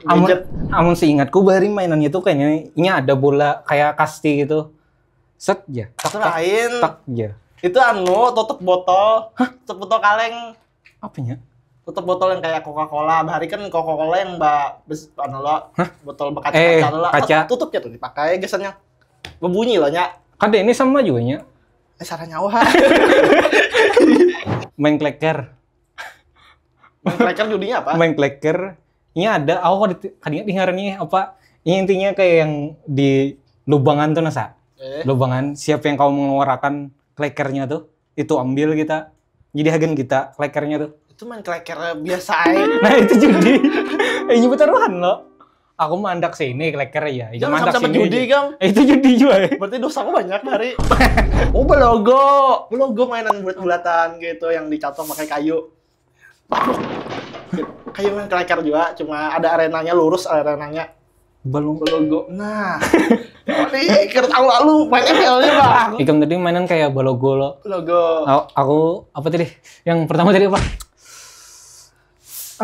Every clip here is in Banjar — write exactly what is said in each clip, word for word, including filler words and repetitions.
Amun, amun seingatku bahari mainannya tuh kayaknya, inya ada bola kayak kasti gitu. Set ya. Tak, tak, lain. Tak ya. Itu anu, tutup botol. Hah? Tutup botol kaleng. Apanya? Tutup botol yang kayak Coca-Cola. Bahari kan Coca-Cola yang ba bes anu lo, hah? Botol bekaca-kaca lo. Eh, kaca. Tutupnya tuh dipakai gesannya. Bebunyi lo nya. Kada ini sama juga nya. Eh, salah nyawa. Main kleker. Main kleker judinya apa? Main kleker. Ini ada, aku kada ingat ngarannya apa. Ini intinya kayak yang di lubangan tuh nasa. Eh. Lubangan, siapa yang kau mengeluarkan klekernya tuh, itu ambil kita. Jadi hagan kita klekernya tuh. Itu main kleker biasa aja. Nah, itu judi. Eh, nyebut taruhan lo. Aku mandak sini kleker ya. Itu jangan mandak sama-sama sini judi, aja. Kam. Eh, itu judi juga. Berarti dosaku banyak hari. Oh, belogo. Belogo mainan bulat-bulatan gitu yang dicatong pakai kayu. Kayak main kleker juga, cuma ada arenanya lurus, arenanya. Balung. Balogo. Nah. Ini kira tahu lalu main M L-nya, Bang. Ikam tadi mainan kayak balogo lo. Logo. Aku, aku apa tadi? Yang pertama tadi apa?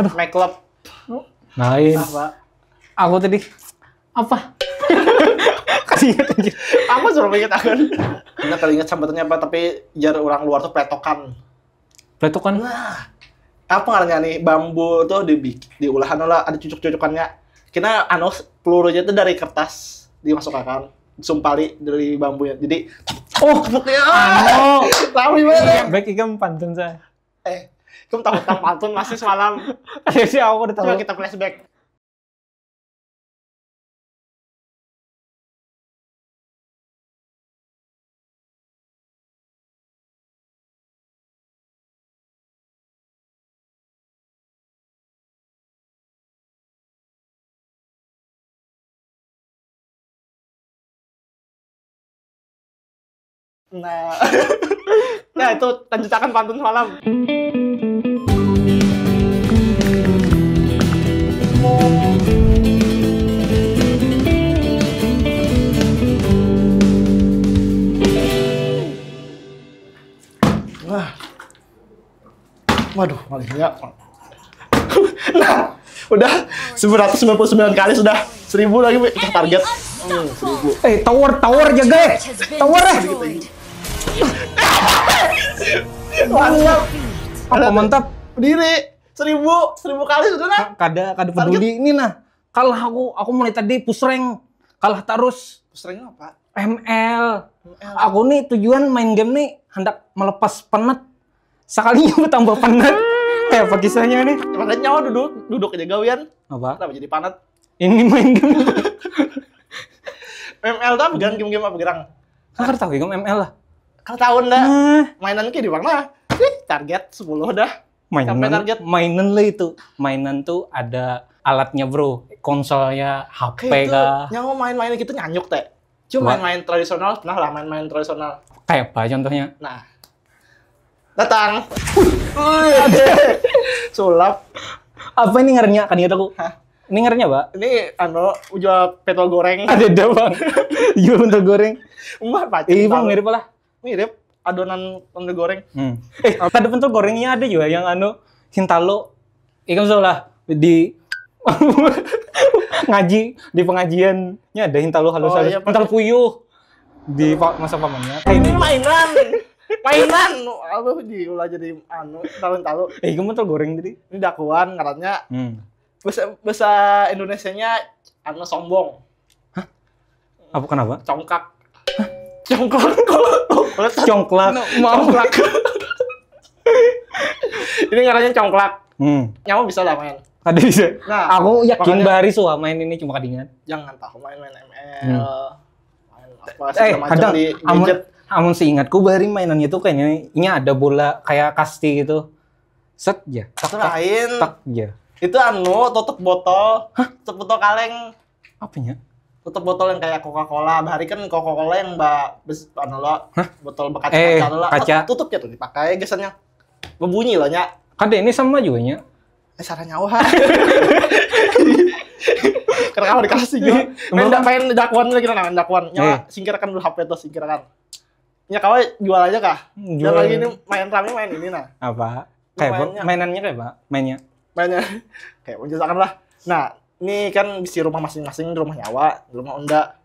Aduh. Meklep. Lain. Apa? Aku tadi apa? Kasih ingat aja. Apa suruh ingat akan? Kita kali ingat sambutannya apa, tapi jar orang luar tuh pletokan. Pletokan. Nah, apa ngarannya nih, bambu tuh di diulahan lah, ada cucuk-cucukannya. Kena anu, pelurunya tuh dari kertas dimasukkan, sumpali dari bambunya. Jadi, oh, tepuknya, ah, anu. Rame banget. Iya, baik ikam pantun saya. Eh, kamu tahu tentang pantun masih semalam. Iya sih, aku udah tahu. Coba kita flashback. Nah. Nah, itu lanjutakan pantun semalam. Wah. Waduh, malihnya. Nah, udah sembilan ratus sembilan puluh sembilan kali sudah. Seribu lagi, pecah target. Hmm, seribu. Eh, tower, tower jaga, eh. Tower, eh. Mantap. Apa mantap? Berdiri. Seribu, seribu kali sudah, nah. Kada, kada peduli ini, nah. Kalah aku, aku mulai tadi pusreng. Kalah terus. Pusreng apa? M L. M L. Aku nih tujuan main game nih hendak melepas penat. Sekalinya bertambah penat. Kayak apa kisahnya nih? Makanya nyawa duduk, duduk aja gawian. Apa? Kenapa jadi penat? Ini main game. M L tuh apa, game-game apa gerang? Kakak tahu ya, M L lah. Kakak tahu ndak? Nah. Mainan kayak di mana? Ih, target sepuluh dah. Mainan, mainan lah itu. Mainan tuh ada alatnya, bro. Konsolnya, H P kah? Nyawa main-main gitu nyanyuk teh. Cuma main-main tradisional, pernah lah main-main tradisional. Kayak apa contohnya? Nah. Datang. Sulap. Apa ini ngarannya? Kan ingat aku. Hah? Ini ngarannya apa? Ini anu, jual pentol goreng. Ada, ada, Bang. Jual pentol goreng. Umah pacik. Ih, Bang, mirip lah. Mirip adonan pentol goreng. Hmm. Eh, ada pentol gorengnya ada juga yang anu, hintalo. Ikam salah di ngaji, di pengajiannya ada hintalo halus-halus. Oh, iya, hintalo puyuh. Di masa pamannya. Ini mainan. Mainan. Apa diulah jadi anu, hintalo-hintalo. Eh, ikam pentol goreng tadi. Ini dakuan ngarannya. Hmm. Bahasa, bahasa Indonesianya anu, sombong. Hah? Apa, kenapa? Congkak. Hah? Congkak. Congklak. No, mau. Congklak. Ini ngarannya congklak. Hmm. Nyawa bisa lah main. Kada bisa. Nah, aku yakin bahari suah main ini cuma kadingan. Jangan tahu main-main M L. Hmm. Main apa, eh, segala macam di gadget. Amun seingatku bahari mainannya tuh kayaknya ini ada bola kayak kasti gitu. Set ya. Itu lain. Tak ya. Itu anu, tutup botol. Hah? Tutup botol kaleng. Apanya? Tutup botol yang kayak Coca-Cola. Bahari kan Coca-Cola yang ba bes anu lo, botol bekaca-kaca lo. Eh, kaca. Tutupnya tuh dipakai gesannya. Bebunyi lo nya. Kada ini sama juga nya. Eh, salah nyawa. Karena kawan dikasih juga. Main, main dakuan lagi, nah, main dakuan. Nyawa, singkirkan dulu H P tuh, singkirkan. Ya, kau jual aja kah? Dan lagi ini main rame, main ini, nah. Apa? Kayak apa? Mainannya kayak apa? Mainnya? Mainnya kayak menjelaskan lah. Nah, Ini kan bisi rumah masing-masing, rumah nyawa, rumah unda.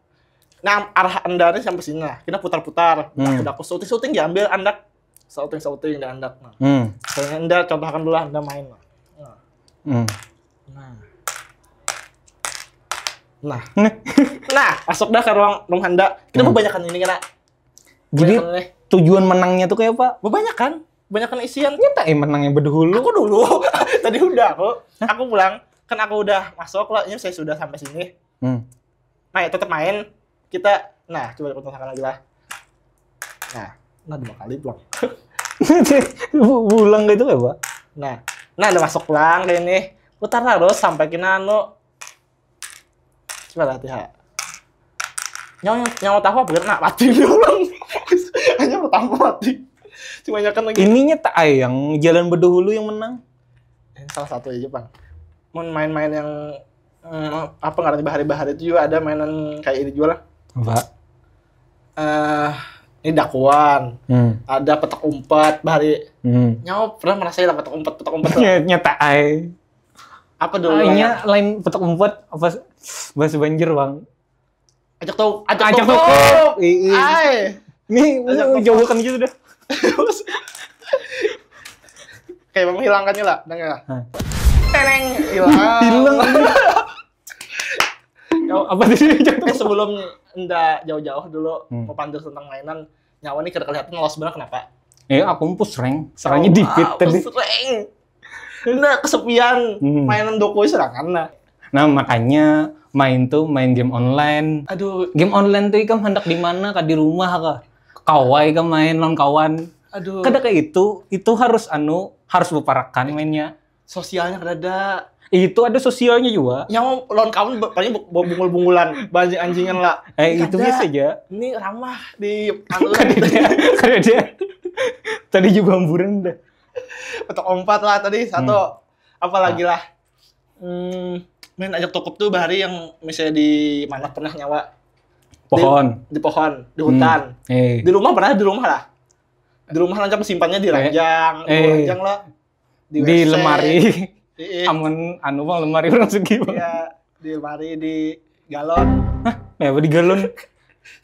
Nah, arah anda ni sampai sini lah. Kita putar-putar. Hmm. Aku syuting-syuting diambil andak. Syuting-syuting di andak. Nah. Hmm. Misalnya anda contohkan dulu lah, anda main lah. Nah. Hmm. Nah. Nah. Nah, masuk dah ke ruang rumah anda. Kita Hmm. Bebanyakan ini kena. Jadi Bebanyakan ini. Tujuan menangnya tuh kayak apa? Bebanyakan. Bebanyakan isian. Nyata eh menangnya berdahulu. Aku dulu. Tadi udah aku. Aku pulang. Kan aku udah masuk lah. Ini saya sudah sampai sini. Hmm. Nah, ya, tetap main. Kita, nah, coba aku contohkan lagi lah. Nah, nah dua kali pulang. Pulang gitu kayak apa? Nah, nah udah masuk pulang kayak ini. Putar terus sampai kena anu. Coba latih ha. Nyawa, nyawa tahu apa? Nah, mati dia orang. Hanya pertama mati. Cuma kan lagi. Ininya tak ai yang jalan berdahulu yang menang. Ini salah satu aja, Bang. Mau main-main yang mm, apa ngarannya bahari-bahari itu juga ada mainan kayak ini juga lah. Apa? Eh, ini dakuan, Hmm. ada petak umpet bahari. Hmm. Nyawa pernah merasa lah petak umpet, petak umpet tuh. Nyata ai. Apa dulu? Lainnya lain petak umpet apa bahasa Banjir bang? Ajak tau, ajak, Ajak tau. Tau. Ih, ih. Ai. Ini Ajak tau. Jauhkan aja sudah. Kayak menghilangkannya lah, dengar. Hah. Teneng hilang. Hilang. Jauh. Apa tadi? Eh sebelum nda jauh-jauh dulu Hmm. mau pandir tentang mainan, nyawa nih kada kelihatan los bener kenapa? Eh aku empus rank. Soalnya di fit tadi. Sering. Nah, kesepian Hmm. mainan dokoi serangan nah. Nah makanya main tuh main game online. Aduh, Game online tuh ikam hendak di mana kah, di rumah kah? Kawai kah main lawan kawan? Aduh. Kada kayak itu. Itu harus anu, harus beparakan mainnya. Sosialnya kada ada. Itu ada sosialnya juga. Yang lawan kawan be- paling be- bungul-bungulan, banjing-anjingan lah. Eh Kada. Itu biasa aja. Ini ramah di anu lah. Kada dia, kada dia. Tadi juga hamburan dah. Untuk empat lah tadi satu. Apa lagi lah? Hmm, main ajak tokup tuh bahari yang misalnya di mana pernah nyawa Pohon. Di pohon, di hutan. Eh. Di rumah pernah di rumah lah. Di rumah lancam simpannya di Eh. ranjang, di Eh. ranjang lah. Di W C. lemari. Iya. Amun anu bang lemari orang segi bang. Iya, di lemari di galon. Ya apa di galon?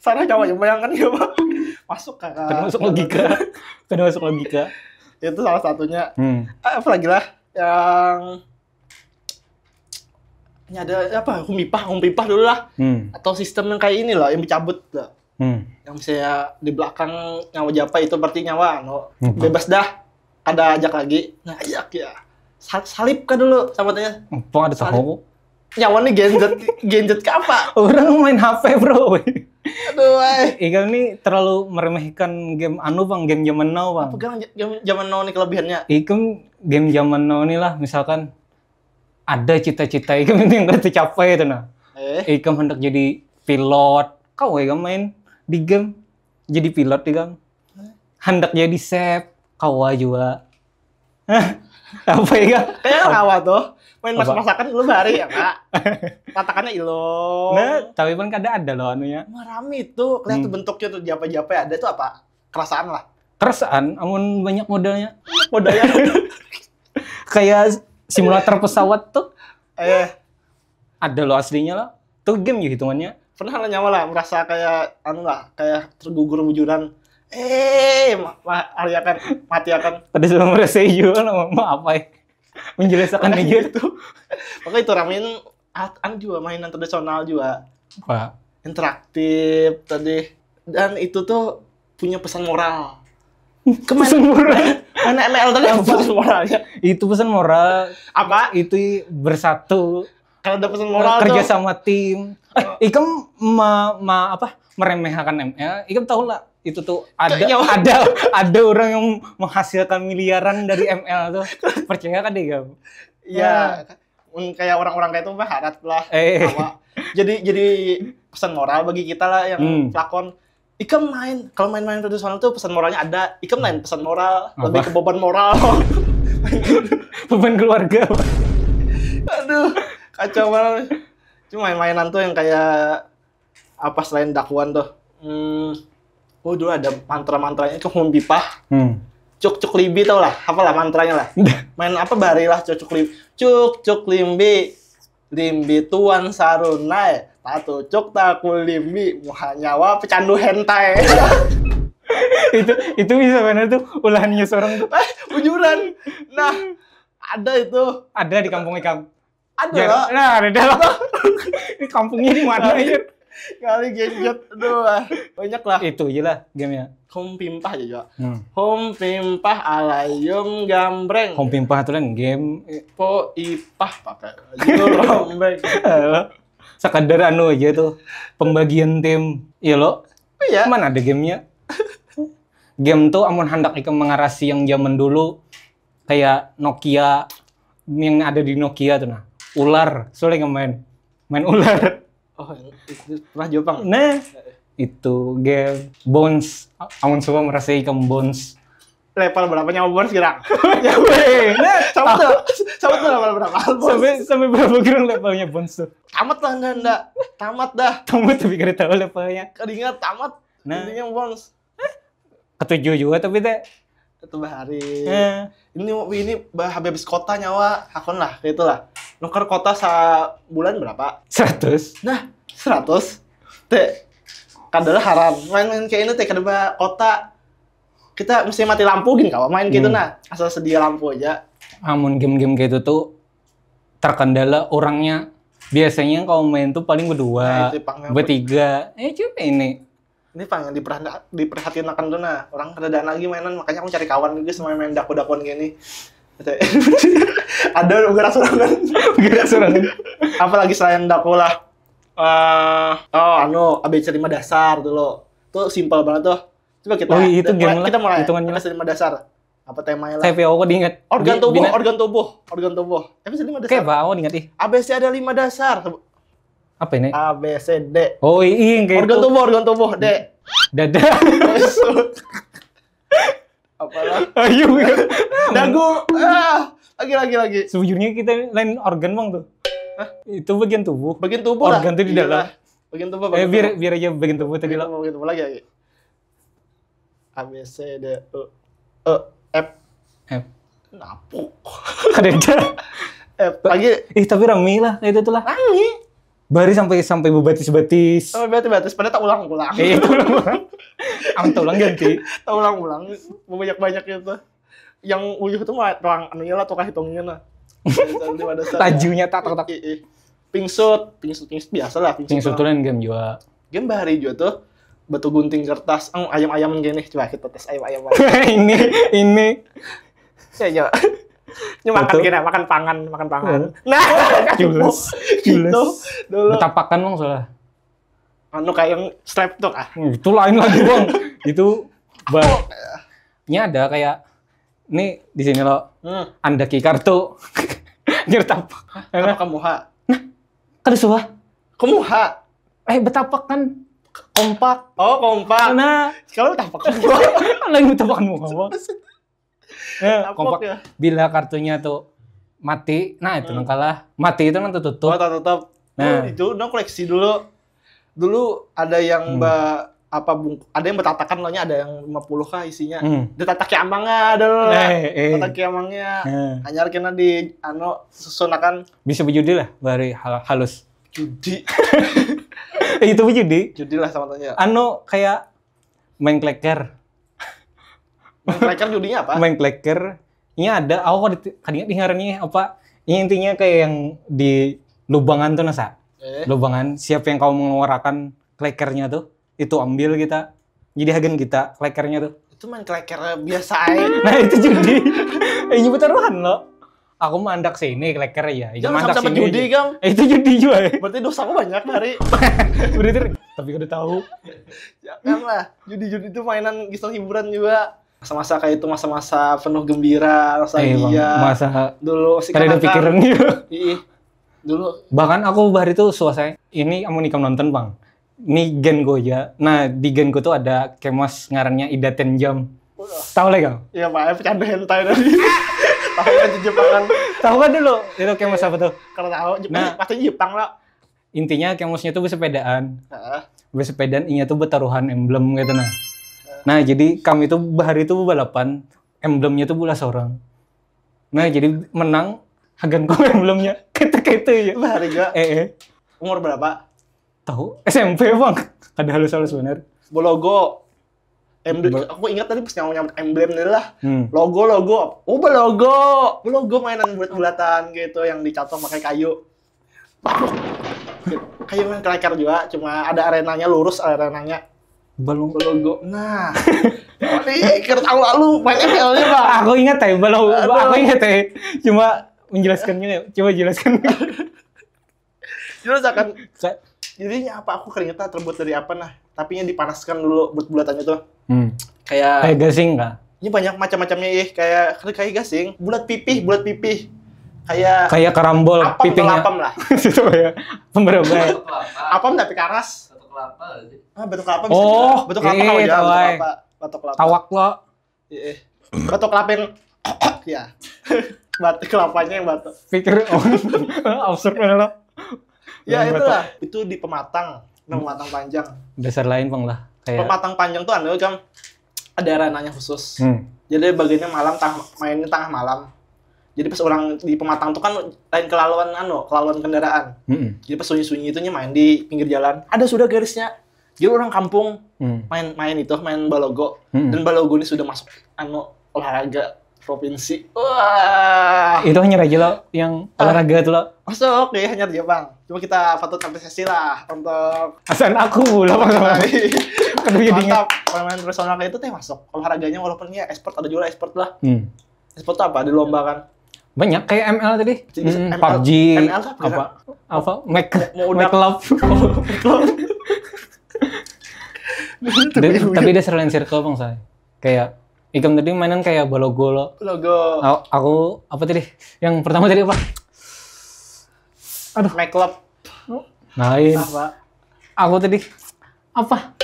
Sana coba bayangkan ya, Bang. Masuk kakak. Kada masuk logika. Kada masuk logika. Itu salah satunya. Hmm. Ah, apa lagi lah? Yang ini ada apa? Hukum pipa, hukum pipa dulu lah. Hmm. Atau sistem yang kayak ini loh, yang dicabut loh. Hmm. Yang misalnya di belakang nyawa japa itu berarti nyawa anu, Hmm. bebas dah. Kada ajak lagi. Nah, ajak ya. Sal- salib kah dulu sama tanya. Apa ada tahu? Nyawa nih genjet, genjet ke apa? Orang main H P bro. Aduh, ay. Ikam nih terlalu meremehkan game anu bang, game zaman now bang. Pegang j- zaman, zaman now nih kelebihannya. Ikam game zaman now nih lah, misalkan ada cita-cita ikam ini yang kada tercapai itu nah. Eh, Ikam hendak jadi pilot, kau ikam main di game jadi pilot ikam. Hendak jadi chef, kawa juga. Apa ya? kayak kawa tuh. Main Apa? Masak-masakan lu bahari ya, Kak. Tatakannya ilung. Nah, tapi kan kada ada loh anunya. Wah, rame itu. Kelihatan Hmm. bentuknya tuh japa-japa ada tuh apa? Kerasaan lah. Kerasaan, amun banyak modalnya. Modalnya. Kayak simulator pesawat tuh Eh, ada loh aslinya lah. Tuh game ya hitungannya. Pernah lah nyawa lah merasa kayak anu lah, kayak tergugur bujuran. Eh, ma, ma, hari akan mati akan Pada sudah merasa juga lah, mau apa ya? Menjelaskan aja. Itu. Maka itu ramein at- anu juga mainan tradisional juga. Wah. Interaktif tadi. Dan itu tuh punya pesan moral. Pesan moral. Mana M L tadi apa pesan moralnya? Itu pesan moral. Apa? Itu bersatu. Kalau ada pesan moral Kerja tuh. Sama tim. Eh, ikam ma, ma, apa? Meremehkan M L. Ikam tahu lah itu tuh ada Kayak ada ada orang yang menghasilkan miliaran dari M L tuh. Percaya kan deh kamu? Iya. Mun kayak orang-orang kayak itu mah harat lah. Eh. Apa? Jadi jadi pesan moral bagi kita lah yang Hmm. pelakon. Ikam main, kalau main-main tradisional tuh pesan moralnya ada. Ikam main pesan moral, Apa? Lebih ke beban moral. Beban keluarga. Aduh, kacau banget. Cuma main-mainan tuh yang kayak apa selain dakuan tuh. Hmm. Oh, dulu ada mantra-mantranya tuh hukum pipa. Hmm. Cuk cuk limbi tau lah, apa lah mantranya lah. Main apa bahari lah cuk cuk limbi. Cuk cuk limbi. Limbi tuan sarunai, tatucuk taku limbi, muha nyawa pecandu hentai. Itu itu bisa benar tuh ulahannya seorang tuh. Bujuran. Nah, ada itu. Ada di kampung ikam. Ada Ya, lah. Nah, ada lah. Ini kampungnya di mana ya? Kali genjot. Aduh, ah. Banyak lah. Itu aja lah gamenya. Home pimpah aja juga. Hmm. Home pimpah alayum gambreng. Home pimpah tuh kan game. Po ipah pakai baju rombeng. Sekadar anu aja tuh pembagian tim. Iya lo. Iya. Mana ada gamenya? Game tuh amun hendak ikam mengarasi yang zaman dulu kayak Nokia yang ada di Nokia tuh nah. Ular, sudah nggak main? Main ular. Oh, itu pernah Jepang. Nah, itu game Bones. Amun semua merasa ikam Bones. Level berapa nyawa Bones kira? Weh, nah, Sama tuh, sama tuh level berapa? Bones. Sampai sampai berapa kira levelnya Bones tuh? Tamat lah, ndak, ndak. Tamat dah. Tamat tapi kada tahu levelnya. Keringat tamat. Nah. Intinya Bones. Ketujuh juga tapi teh. Itu bahari. Eh, Ini ini bah habis kota nyawa, hakun lah, kayak itulah. Nuker kota sabulan berapa? seratus. Nah, seratus. Teh, kadal haram. Main-main kayak ini teh kada ba kota. Kita mesti mati lampu gin kawa main gitu Hmm. Nah. Asal sedia lampu aja. Amun game-game kayak itu tuh terkendala orangnya. Biasanya kalau main tuh paling berdua, Nah, itu pang yang bertiga. Eh, cuma ini. Ini pang yang diperhati diperhatikan tuh nah. Orang kada ada lagi mainan, makanya aku cari kawan gitu sama main daku-dakuan gini. Teh. Ada ugaras sorangan. Gila serangan. Apalagi selain daku lah. Eh, oh anu A B C lima dasar dulu. Tuh simpel banget tuh. Coba kita Oh, itu game lah, kita mulai. Hitungannya A B C lima dasar. Apa temanya lah? Tapi aku ingat. Organ Bi- tubuh, bina- organ tubuh, organ tubuh. A B C lima dasar. Kayak apa? Aku ingat ih. A B C ada lima dasar. Apa ini? A B C D. Oh, iya yang kayak Organ itu. Tubuh, organ tubuh, D. Dada. Apalah? Ayo. Dagu. Ah, lagi lagi lagi. Sejujurnya kita lain organ bang tuh. Itu bagian tubuh. Bagian tubuh lah. Organ tuh di Iya. Dalam. Bagian tubuh. Eh Bagian biar tubuh. Biar aja bagian tubuh tadi Bagian lo. tubuh, bagian tubuh lagi lagi. A B C D E E F. F. Napuk. Ada aja. F lagi. Ih tapi rame lah itu tuh lah. Rame. Bari sampai sampai bebatis-batis. Sampai batis-batis pada tak ulang-ulang. Eh itu ulang. Am tak ulang ganti. Tak ulang-ulang. Banyak-banyak gitu. Yang uyuh tuh mah ruang anunya lah tukar hitungnya nah. Lima dasar. Lajunya tak tak tak. Ih, ih. Pingsut, pingsut, pingsut biasa lah pingsut. Yang sutulan game juga. Game bahari juga tuh batu gunting kertas, eng ayam-ayaman gini coba kita tes ayam-ayaman. Ini ini. Ya ya. Ini makan Betul. Gini, makan pangan, makan pangan. Hmm. Nah, Cules. gitu Cules. dulu. Betapakan bang soalnya. Anu kayak yang slap tuh ah. Hmm, itu lain lagi bang. Itu ba- nya ada kayak nih di sini lo Hmm. Andaki kartu. Nyertapak. Apa kamu ha? Kada suah. Kamu ha? Eh betapak kan kompak. Oh kompak. Nah, Kalau tapak kamu. Lain betapakan muka bang. Ya, Tapak kompak. Ya. Bila kartunya tuh mati, nah itu nang kalah. Mati itu nang tertutup. Oh tak tetap. Nah. Oh, itu udah koleksi dulu. Dulu ada yang Hmm. ba apa bung ada yang bertatakan lo nya ada yang lima puluh kah isinya. Hmm. Ditataki amangnya ada lo. Eh, eh. Tataki amangnya. Nah, Hanyar kena di anu susunakan bisa bejudi lah bari hal- halus. Judi. Eh, itu bejudi. Judi lah sama tanya. Anu kayak main kleker. Main kleker judinya apa? Main kleker. Ini ada, aku kada kada ingat nih ngarannya apa. Ini intinya kayak yang di lubangan tuh nasa. Eh, Lubangan, siapa yang kau mengeluarkan klekernya tuh, itu ambil kita. Jadi hagan kita klekernya tuh. Itu main kleker biasa aja. Nah itu judi. Eh, ini taruhan lo. Aku mandak sini kleker ya. Ini Jangan mandak sampai sini judi aja. Kam. Eh, itu judi juga. Ya. Berarti dosa aku banyak hari. Berarti tapi kada tahu. Janganlah. Judi-judi itu mainan gisel hiburan juga. Masa-masa kayak itu masa-masa penuh gembira, Eh, Bang, nostalgia. Masa Dulu masih kada ada kanak-kanak. Pikiran gitu. Ih, dulu Bahkan aku bahari tuh suasana ini amun ikam nonton bang. Ini genku aja. Nah di genku tuh ada kemos ngarannya Ida Tenjam. Tahu lah kau? ya Pak, pecandu hentai tadi. Tahu kan Jepangan. Tahu kan dulu? Itu kemos apa tuh? Kalau tahu Jepang Nah. Pasti Jepang lah. Intinya kemosnya tuh bersepedaan. Heeh. Bersepedaan inya tuh bertaruhan emblem gitu nah. Nah jadi kami tuh bahari tuh balapan emblemnya tuh bola seorang. Nah jadi menang hagan ku emblemnya. Kita Kayak itu ya. Bahari juga. Eh, eh. Umur berapa? Tahu? S M P, Bang. Kada halus-halus bener. Bologo. Emblem. Aku ingat tadi pas nyawa nyambat emblem ni lah. Hmm. Logo, logo. Oh, bologo. Bologo mainan bulat-bulatan gitu yang dicatok pakai kayu. Kayu main kelekar juga, cuma ada arenanya, lurus arenanya. Belum. Bologo. Nah. Ini kira tahu lalu main M L-nya, Bang. Aku ingat ya, belum. Aku ingat ya. Cuma menjelaskannya, coba jelaskan. Jelas akan. Jadinya apa, aku keringetnya terbuat dari apa, nah? Tapi yang dipanaskan dulu buat bulatannya tuh. Hmm. Kayak Kayak gasing kah? Ini banyak macam-macamnya, ih, kayak kayak gasing, bulat pipih, bulat pipih. Kayak Kayak karambol apam, pipihnya. Apam lah. Itu ya. Pemberapa? Apam tapi karas. Satu kelapa gak sih? Ah, batok kelapa bisa Oh, juga. Batok kelapa iya, kalau jangan tahu, batok eh. Kelapa. Batok kelapa. Tawak lo. Iya. Batok kelapanya yang batok. Pikir oh, absurd bener lo. Ya Yang itulah. Itu di pematang. Nah, pematang panjang. Dasar lain, Bang, lah. Kayak Pematang panjang tuh anu kan ada ranahnya khusus. Hmm. Jadi bagiannya malam tang mainnya tengah malam. Jadi pas orang di pematang tuh kan lain kelaluan anu, kelaluan kendaraan. Mm-mm. Jadi pas sunyi-sunyi itunya main di pinggir jalan. Ada sudah garisnya. Jadi orang kampung Hmm. main main itu, main balogo. Hmm. Dan balogo ini sudah masuk anu olahraga provinsi. Wah, Itu hanya aja lo yang olahraga tuh lo. Masuk ya, hanya dia, Bang. Cuma kita patut apresiasi lah untuk Asan aku lah, Bang. Aduh, ya dingin. Mantap, pemain profesional kayak itu teh masuk olahraganya, walaupun ya e-sport, ada juga e-sport lah. Hmm. E-sport tuh apa, dilombakan? Banyak kayak M L tadi. Jadi, Hmm, M L, PUBG. M L tuh apa? Apa? Apa? Make Mau Make udah- Love. Tapi, tapi dasar lain circle, Bang, saya. Kayak ikam tadi mainan kayak balogo lo. Logo. Aku, aku apa tadi? Yang pertama tadi apa? Make Love. Lain. Apa? Aku tadi apa?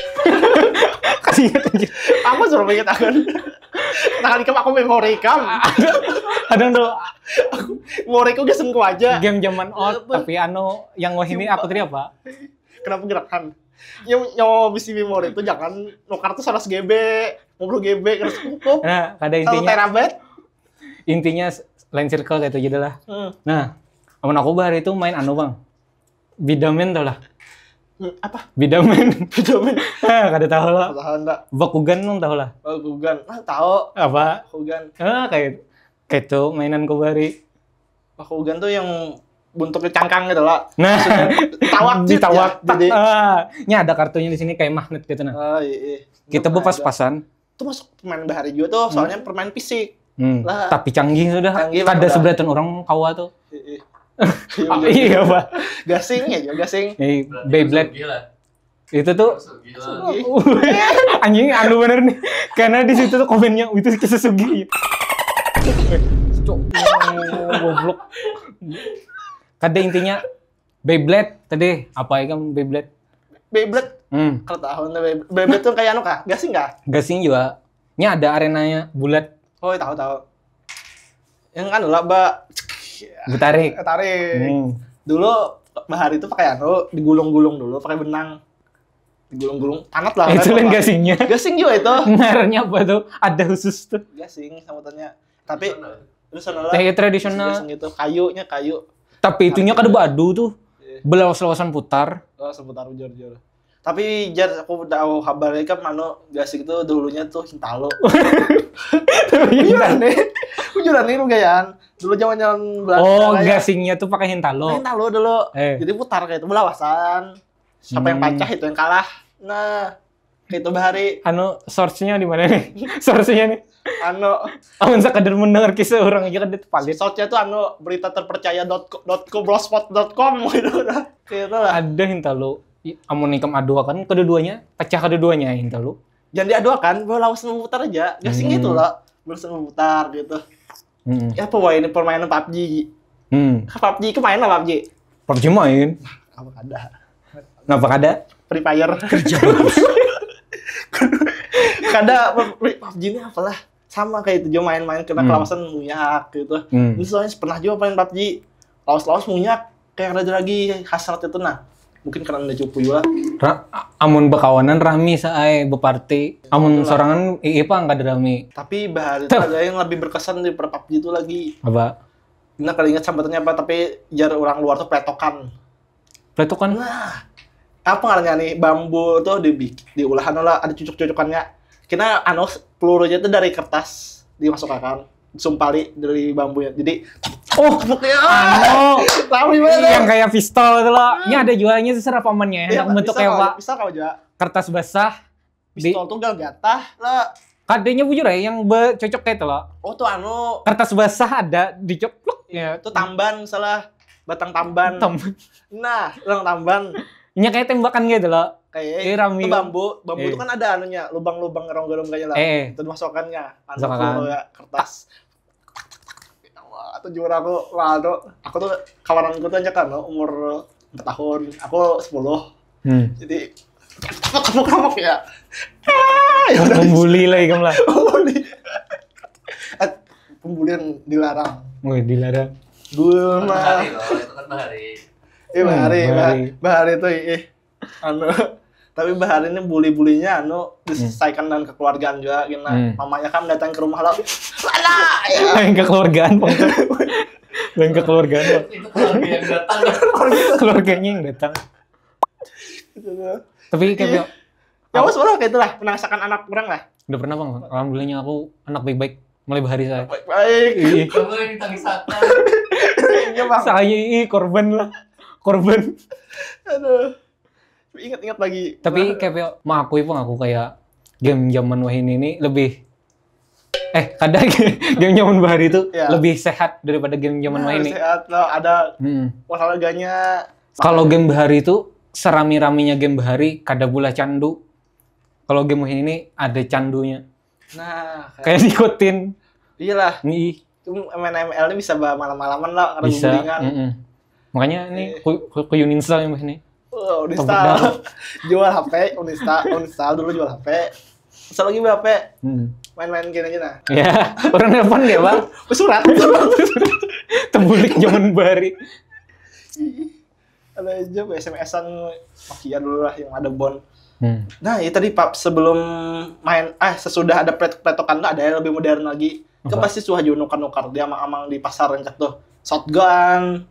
Kasih ingat aja. Aku suruh ingat akan. Nah, ikam aku memori ikam. Kadang tuh Memori ku gesengku aja. Game zaman old, Apa? Tapi anu yang wah ini aku tadi apa? Kenapa gerakan? Yang nyawa bisi memori itu jangan nukar tuh seratus G B, lima puluh G B, terus cukup. Nah, kada Satu intinya terabyte. Intinya lain circle kayak itu aja lah. Hmm. Nah, amun aku bahari itu main anu, Bang. Bidamen tau lah. Hmm, apa? Bidamen. Bidamen. Hah, kada tahu lah. Tahu enggak? Bakugan, Bang, tahu lah. Bakugan. Ah, tahu. Apa? Bakugan. Ah, kayak kayak itu mainan ku bahari. Bakugan tuh yang bentuknya cangkang gitu lah. Nah, Tawak, ditawak. ya. Jadi Ah, ini ada kartunya di sini kayak magnet gitu, nah. Oh, iya, iya. Kita Enggak bepas-pasan. Itu masuk permain bahari juga tuh, soalnya permain fisik. Hmm. Lah. Tapi canggih sudah. Canggih, Kada Bang, udah. Sebelaton orang kawa tuh. Iya, iya. Iya, Pak. Gasing ya, juga gasing. Eh, Berarti Beyblade. Sugih lah. Itu tuh Sugih Sugih. lah. Anjing, anu bener nih. Karena di situ tuh komennya itu kisah Sugih. Cok, goblok. Kada intinya Beyblade tadi apa ya kan Beyblade? Beyblade. Hmm, Kalau tahu nih, Beyblade tuh kayak anu kah? Gasing kah? Gasing juga. Ini ada arenanya bulat. Oh, tahu, tahu. Yang kan lah, Mbak. Ditarik. Eh, tarik. Hmm. Dulu bahari itu pakai anu, digulung-gulung dulu, pakai benang. Digulung-gulung, tanat lah. Itu Repot lain lah. Gasingnya. Gasing juga itu. Ngarannya apa tuh? Ada khusus tuh. Gasing sebutannya. Tapi terus sana lah. Kayak tradisional. Gasing gitu, kayunya kayu. Tapi itunya kada badu tuh. Iya. Belawas-lawasan putar. Oh, seputar bujur-bujur. Tapi jar aku tahu kabar kan mano gasing itu dulunya tuh hintalo. Bujuran nih. Bujuran nih, Rugayan. Dulu zaman-zaman Belanda Oh, kayak gasingnya tuh pakai hintalo. Hintalo dulu. Eh. Jadi putar kayak itu, belawasan. Siapa yang Hmm. pacah itu yang kalah. Nah, kayak itu bahari. Anu, source-nya di mana nih? Source-nya nih. Anu, Amun sekadar mendengar kisah orang aja kan dia palit. source-nya tuh anu berita terpercaya dot co, dot co blogspot dot com gitu dah. Kayak itu lah. Ada hintalo. I- Amun ikam aduakan kedua-duanya, pecah kedua-duanya hintalo. Jangan diaduakan, belawasan memutar aja. Gasing Hmm. itu lah. Belawasan memutar gitu. Hmm. Ya apa wae ini permainan PUBG. Hmm. PUBG ke main lah PUBG. PUBG main. Apa kada? Kenapa kada? Free Fire. Kerja. Kada, PUBG ini apalah, sama kayak itu juga, main-main kena Hmm. kelawasan munyak gitu. Hmm. Ini soalnya pernah juga main PUBG, lawas-lawas munyak, kayak ada lagi hasrat itu, nah. Mungkin karena ada cupu juga. Ra- Amun bekawanan rami saai beparty. Amun sorangan ii pang kada rami. Tapi bahari itu ada yang lebih berkesan daripada PUBG itu lagi. Apa? Nah, kada ingat sambutannya apa, tapi jar orang luar tuh pletokan. Pletokan? Nah, apa ngarannya nih, bambu tuh dibikin, diulah anu lah, ada cucuk-cucukannya. Kena anu, peluru aja tuh dari kertas dimasukkan, sumpali dari bambunya. Jadi Oh, tepuknya anu, rame banget. Yang kayak pistol itu loh. Ini ada jualnya terserah pamannya ya. Iya, Bentuk bisa kayak kalau- apa? Bisa kalau juga. Kertas basah. Di- Pistol tuh gal gatah lah. Kadenya bujur ya yang becocok kayak itu loh. Oh tuh anu, Kertas basah ada dicoplok ya. Itu tamban, salah, batang tamban. Tem- Nah, orang tamban. Ini kayak tembakan gitu loh. Kayak Eh, rami. Itu bambu, bambu Eh. Itu kan ada anunya, lubang-lubang, rongga-rongganya lah. Eh. Itu dimasukkannya. Anu Masukkan. tuh ya, kertas. Wah, tuh juara aku, wah tuh, aku tuh kawananku tuh aja kan umur empat tahun, aku sepuluh. Hmm. Jadi tepuk-tepuk ya. Ah, ya udah. Membuli lah ikam lah. Pembuli. Eh, pembulian dilarang. Wih, dilarang. Gulma. Bahari loh, itu kan bahari. Iya, Hmm, bahari, bahari. Bah- bahari tuh ih. Anu, tapi bahari ini bully-bullynya anu diselesaikan dengan kekeluargaan juga gini. Hmm. Mamanya kan datang ke rumah lah. Alah, ya. Lain kekeluargaan, Bang. Lain kekeluargaan, Bang. Itu keluarga yang datang. Keluarganya yang datang. Gitu tuh. Tapi kayak Ya mas, malah kayak itulah, menangsakan anak orang lah. Udah pernah, Bang? Alhamdulillahnya aku anak baik-baik. Mulai bahari saya. Baik-baik. Ih, Kamu yang ditangisakan. Iya bang. Saya ih korban lah. Korban. Aduh. Ingat-ingat lagi. Tapi kayak mau aku pun aku kayak game zaman wahini ini lebih eh kada game zaman bahari itu Ya. Lebih sehat daripada game zaman Nah, wahini. Sehat loh, ada Hmm. olahraganya. Kalau game bahari itu serami-raminya game bahari kada pula candu. Kalau game wahini ini ada candunya. Nah, kayak, Kayak diikutin. Iyalah. Nih. Itu main M L ini bisa ba- malam-malaman lah karena Bisa. gulingan. Mm-mm. Makanya ini ku, ku, ku uninstall yang ini. Oh, uninstall. Jual H P, uninstall, uninstall dulu jual H P. Install lagi H P. Hmm. Main-main gini aja nah. Ya, orang nelpon dia, Bang. Surat. Tebulik zaman bahari. Ada aja S M S-an Nokia dulu lah yang ada bon. Hmm. Nah, itu tadi Pak sebelum main ah sesudah ada pret-, pretokan tuh ada yang lebih modern lagi. Kan Apa? Pasti suah juga nukar-nukar dia amang-amang di pasar yang tuh. Shotgun,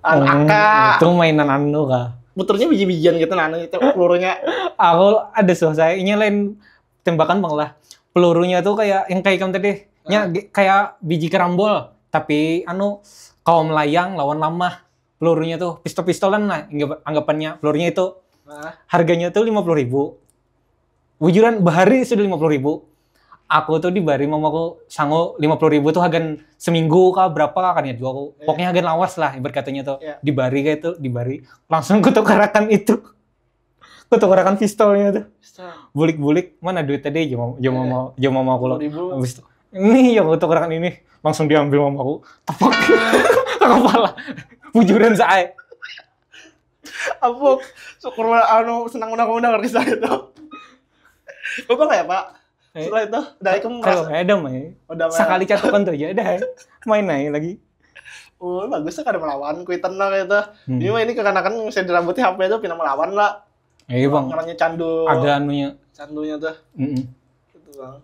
an Hmm, A K. Itu mainan anu kah? Muternya biji-bijian gitu nah anu itu pelurunya. Aku ada suah saya. Ini lain tembakan bang lah. Pelurunya tuh kayak yang kayak kamu tadi. Nya Ah. ge- kayak biji kerambol. Tapi anu kaum layang lawan lamah. Pelurunya tuh pistol-pistolan lah anggap- anggapannya. Pelurunya itu Nah, harganya tuh lima puluh ribu. Bujuran bahari sudah lima puluh ribu. Aku tuh dibari mamaku sangu lima puluh ribu tuh hagan seminggu kah berapa kah kan ya aku. Iya. Pokoknya hagan lawas lah ibarat katanya tuh. Iya. Dibari kayak itu, dibari. Langsung kutukarakan itu. Kutukarakan pistolnya tuh. pistol. Bulik-bulik mana duit tadi jama jama Iya. mau jama mau aku lo. Sepuluh ribu. Habis itu ini yang kutukarakan ini langsung diambil mamaku. Tepak ke kepala. Bujuran saya. Apa? Syukur anu senang undang-undang kisah itu. Bapak nggak ya Pak? Eh. Setelah itu, dari aku Kalau merasa ada mah ya. Udah, Pak. Sekali catukan tuh aja ada ya. Main aja lagi. Oh, bagus tuh kada melawan kuitan lah gitu. Hmm. Ini mah ini kekanakan yang saya dirambuti H P itu pina melawan lah. Iya bang. Ngarannya candu. Ada anunya. Candunya tuh. Mm-mm. Gitu bang.